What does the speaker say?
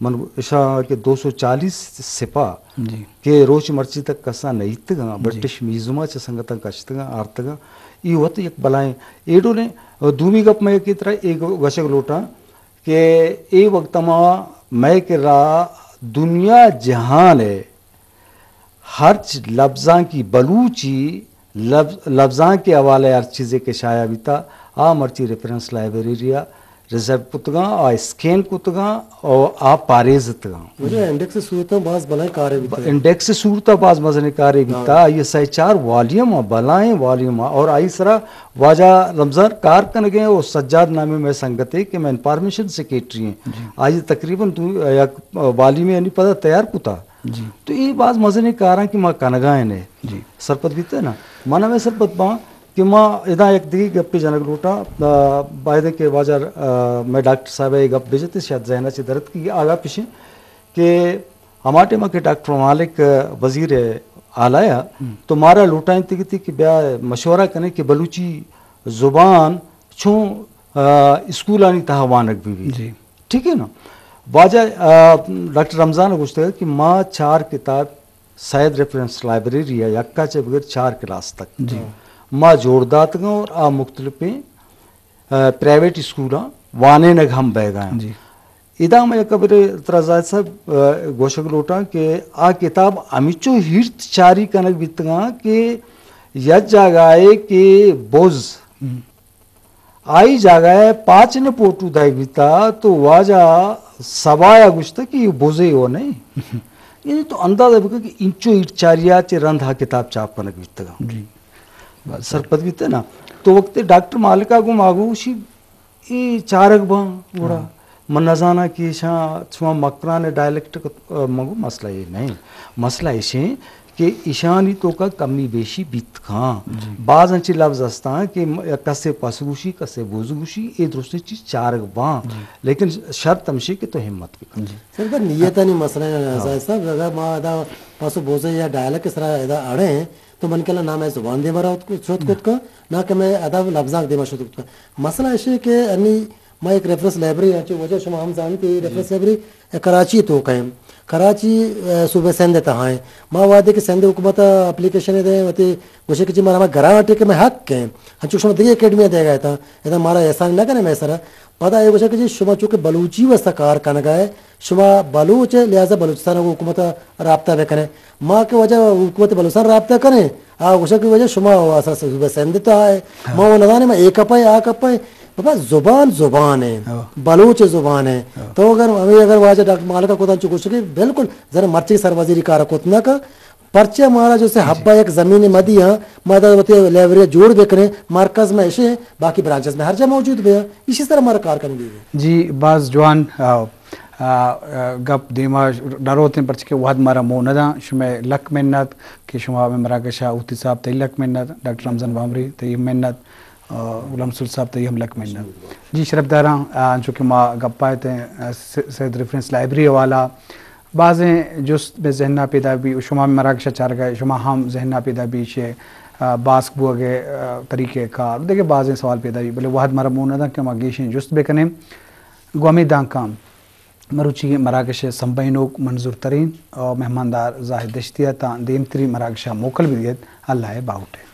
من اشاں کہ دو سو چالیس سپاہ جی۔ کہ روچ مرچی تک کسا نئیتگاں، جی۔ برٹش میوزیما چہ سنگتاں کشتگاں، آرتگاں۔ ای وت یک بلائیں ایڈولیں۔ دومی گپ میں کہ ترا اے گوشگ لوٹاں کہ اے وقت ما مئے کرا دنیا جہان ہے ہرچ لبزانکی بلوچی لبز-، لبزانکی حوالہ ہر چیزے کہ شائع بیتا، آ مرچی ریفرنس لائبریری ء ریزرو کتگاں، آ اسکین کتگاں اور آ پاریزتگاں۔ واجہ انڈیکس صورت ء باز بلائیں کارے بیتا۔ انڈیکس صورت ء باز مزنیں کارے بیتا، ہاں۔ آئی ء سئے چار والیوم ء، بلائیں والیوم ء، اور آئی سرا واجہ رمضان کار کنگے اور سجاد نامیں مئے سنگتے کہ مئے انفارمیشن سیکرٹری ہیں۔ جی۔ آئی تقریباً دو، یک والیوم یعنی پدا تیار کتا۔ جی۔ تو اے باز مزنیں کاراں کہ ما کنگا ایں۔ جی۔ سرپد بیتے نا؟ من ہمیں سرپد باں کہ ما ادا یک دگہ گپے جنگ لوٹاں، آ، باید کہ واجہ، آ، مئے ڈاکٹر صاحب اے گپ بجتے شاید ذہن چہ درت کہ آگا پیشیں کہ ہما ٹائم کہ ڈاکٹر مالک وزیر اعلیٰ آیا، ہم۔ تو مارا لوٹائیں تگتی کہ بیا مشورہ کنے کہ بلوچی زبان چون، آ، اسکولانی تہا وانگ بی بی۔ جی۔ ٹھیک ہے نا؟ واجہ، آ، ڈاکٹر رمضان گوشتگ کہ ما چار کتاب سید ریفرنس لائبریری ء یکا چہ بگر چار کلاس تک جی۔ ما جوڑ داتگاں اور آ مختلفیں، آ، پرائیویٹ اسکولاں وانینگ ہم بیگا ہیں۔ جی۔ ادا میں یک خبر ترا زاہد صاحب، آ، گوشگ لوٹاں کہ آ کتاب ہمچو ہیرت چاری کنگ بیتگاں کہ یک جاگہ ہے کہ بز ہم۔ آئی جاگہ ء پاچ نہ پوٹو دائیگ بیتا تو واجہ سبایا گوشتہ کہ یہ بوزے ہو نہیں۔ یعنی تو اندازہ بکن کہ انچو ایٹ چاریا چہ رند ہا کتاب چاپ کنگ بیتگا۔ جی۔ سرپد بیتے نا۔ تو وقت ڈاکٹر مالکا گوں ما گوشی، ای چارگ باں گڑا۔ ہاں۔ من نزاناں کہ ایشاں شما مکران ڈائلیکٹ کت-، آ، مگو مسئلہ یہ نہیں۔ مسئلہ ایشیں کہ ایشانی توکا کمی بیشی بیت کاں۔ جی۔ باز انچی لفظ ہستاں کہ م-، کسے پس گوشی، کسے بوز گوشی، اے درستیں چیز چارگ باں۔ جی۔ لیکن شرط ہمشی کہ تو ہمت بکن۔ جی۔ سر، اگر نیتانی مسئلہ ہے، ہاں۔ زاہد صاحب، اگر ما ادا پس و بوزے یا ڈائلیکٹ سرا ادا اڑیں، تو من کلا نہ مئے زبان دیما را اتک-، شت کت کن، نہ کہ مئے ادب لبزانک دیما شت کت کن۔ مسئلہ ایشی کہ انی ما یک ریفرنس لائبریری، انچو واجہ شما ہم زانت، یہ ریفرنس لائبریری کراچی توکا ہیں۔ کراچی، اے، صوبہ سندھ تہا ہیں۔ ما وعدے کہ سندھ حکومت اپلیکیشن دے، وتی گوشے کہ جی مارا ہما گرانٹ ہے کہ میں حق ہیں۔ انچو شما دیگه اکیڈمی دیگا تا، ادا مارا احسان نہ کنے میں سرا۔ پدا اے گوشے کہ جی شما چونکہ بلوچی واسطہ کار کنگا ہے، شما بلوچ ہے، لہذا بلوچستان کو حکومت رابطہ بکنے۔ ما کہ واجہ حکومت بلوچستان رابطہ کنے، آ گوشا کہ واجہ شما و اساس صوبہ سندھ تا ہے۔ ہاں۔ ما و نزانے ما اے کپا ہے، آ کپا ہے۔ بابا زبان زبان ہے۔ ہاں۔ بلوچ زبان ہے۔ ہاں۔ تو اگر ہمیں اگر واجہ ڈاکٹر مالکا کتان چو گوشے کہ بالکل زر مرچی سر وزیری کار کت نہ کا۔ پرچہ مارا جو سے حبہ یک زمین مدی ہاں، ما دا وتی لائبریری جوڑ بکنے، مرکز میں ایشے، باقی برانچز میں ہر جا موجود بیا۔ اسی طرح ہمارا کار کرنے دیگے۔ جی، باز جوان، آ، آ، آ، گپ دیما ڈروتیں، پرچہ کہ وہد مارا مو نداں۔ شمئے لک منت کہ شما ہمیں مراگشا اوتی صاحب تئی لک منت، ڈاکٹر رمضان بامری تئی منت، آ، غلام رسول صاحب تئی ہم لک منت۔ جی شرفداراں، آ، انچو کہ ما گپا اتیں، آ، س-، سید ریفرنس لائبریری حوالہ بازیں جست مئے ذہنا پیدا بی، و شما مراگشا چارگا شما ہم ذہنا پیدا بی چہ، آ، باسک بوگے، آ، طریقہ کار، دگہ بازیں سوال پیدا بی، بلے وہد مارا مو نداں کہ ما گیشیں جست بکنیں۔ گوں ہمے دانکاں مروچی مراگش ء سمبہینوک منظور ترین و مہماندار زاہد دشتی ء تاں دیمتری مراگش ء موکل بدیت۔ اللہ ء باہوٹ ء۔